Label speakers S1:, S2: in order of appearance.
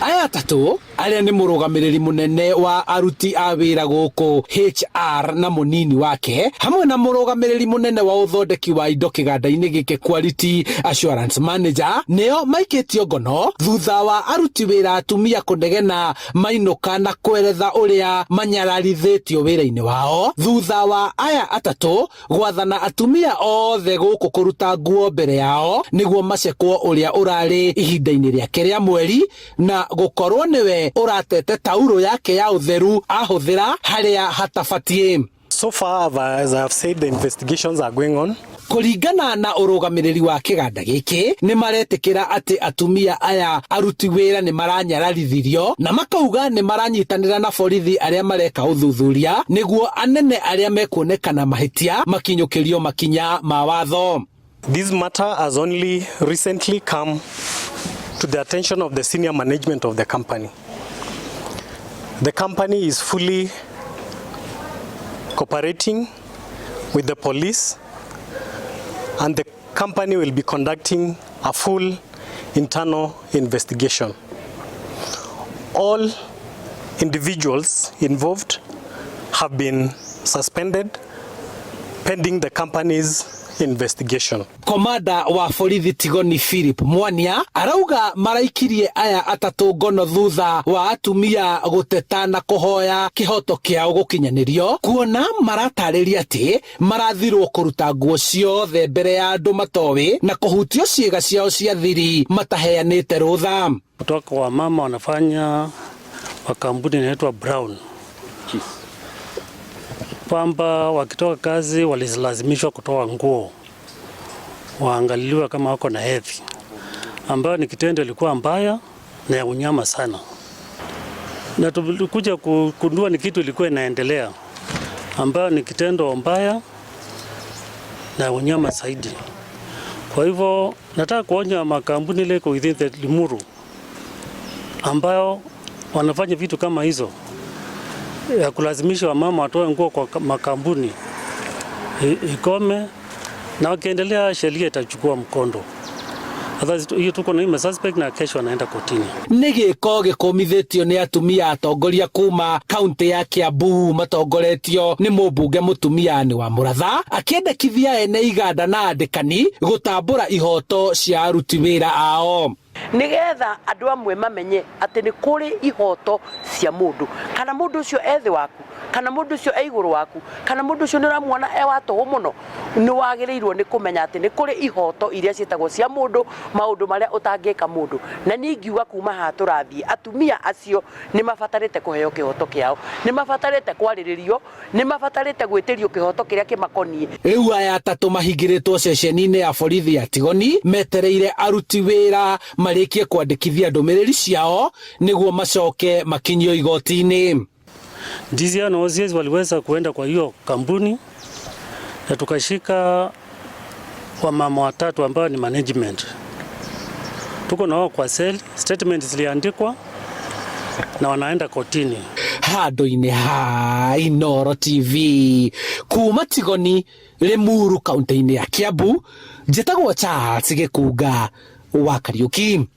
S1: Aya atatũ arĩa nĩ mũrũgamĩrĩri mũnene wa aruti a wĩra gũkũ HR na mũnini wake hamwe na mũrũgamĩrĩri mũnene wa ũthondeki wa indo kĩganda-inĩ gĩkĩ Quality Assurance Manager nĩo maikĩtio ngono thutha wa aruti wĩra atumia kũnegena mainũka na kweretha ũrĩa manyararithĩtio wĩra-inĩ wao thutha wa aya atatũ gwathana atumia othe gũkũ kũruta nguo mbere yao nĩguo macekwo ũrĩa ũrarĩ ihinda-inĩ rĩake rĩa mweri na gũkorwo nĩwe ũratete taurũ yake ya ũtheru ahũthĩra harĩa hatabatiĩ.
S2: So far, as I have said, the investigations are going on.
S1: Kũringana na ũrũgamĩrĩri wa kĩganda gĩkĩ, nĩ maretĩkĩra atĩ atumia aya aruti wĩra nĩ maranyararithirio na makauga nĩ maranyitanĩra na borithi arĩa mareka ũthuthuria nĩguo anene arĩa mekuonekana mahĩtia makinyũkĩrio makinya ma watho.
S2: This matter has only recently come to the attention of the senior management of the company. The company is fully cooperating with the police, and the company will be conducting a full internal investigation. All individuals involved have been suspended pending the company's investigation.
S1: Komanda wa borithi Tigoni Philip Mwania arauga maraikirie aya atatũ ngono thutha wa atumia gũteta na kũhoya kĩhoto kĩao gũkinyanĩrio, kuona maratarĩria atĩ marathirwo kũruta nguo ciothe mbere ya andũ matoĩ na kũhutio ciĩga ciao cia thiri mataheanĩte rũtha.
S3: Kutoka kwa mama wanafanya wa kampuni inaitwa Brown kwamba wakitoka kazi walilazimishwa kutoa nguo waangaliliwe kama wako na hedhi, ambayo ni kitendo ilikuwa mbaya na ya unyama sana, na tulikuja kugundua ni kitu ilikuwa inaendelea, ambayo ni kitendo mbaya na unyama zaidi. Kwa hivyo nataka kuonya makampuni ile iko within the Limuru ambayo wanafanya vitu kama hizo ya kulazimisha wamama watoe nguo kwa makampuni ikome, na wakiendelea sheria itachukua mkondo. Hiyo tuko na hii suspect na kesho anaenda kotini.
S1: Nĩ gĩko gĩkũmithĩtio nĩ atumia atongoria kuma kaunti ya Kiambu matongoretio nĩ mũmbunge mũtumia nĩ wa Mũratha akĩendekithia ene iganda na andĩkani gũtambũra ihoto cia aruti wĩra ao.
S4: Nigetha andũ amwe mamenye atĩ nĩ kũrĩ ihoto cia mũndũ, kana mũndũ ũcio e thĩ waku, kana mũndũ ũcio e igũrũ waku, kana mũndũ ũcio nĩ ũramuona e wa tũhũ mũno, nĩ wagĩrĩirwo nĩ kũmenya atĩ nĩ kũrĩ ihoto iria ciĩtagwo cia mũndũ, maũndũ marĩa ũtangĩka mũndũ. Na niĩ ingiuga kuma haha tũrathiĩ, atumia acio nĩ mabatarĩte kũheo kĩhoto kĩao, nĩ mabatarĩte kwarĩrĩrio, nĩ mabatarĩte gwĩtĩrio kĩhoto kĩrĩa kĩmakoniĩ.
S1: Rĩu aya atatũ mahingĩrĩtwo ceceni-inĩ ya borithi ya Tigoni metereire aruti wĩra marĩkie kwandĩkithia ndũmĩrĩri ciao nĩguo macoke makinyio igoti-inĩ.
S3: DCI na OCS waliweza kuenda kwa hiyo kampuni na tukashika wamama watatu ambao ni management. Tuko na wao kwa cell, statement ziliandikwa na wanaenda kotini.
S1: Handũ-inĩ ha Inooro TV kuma Tigoni, Limuru, kaunti-inĩ ya Kiambu, njĩtagwo Charles Gĩkunga wa Kariuki.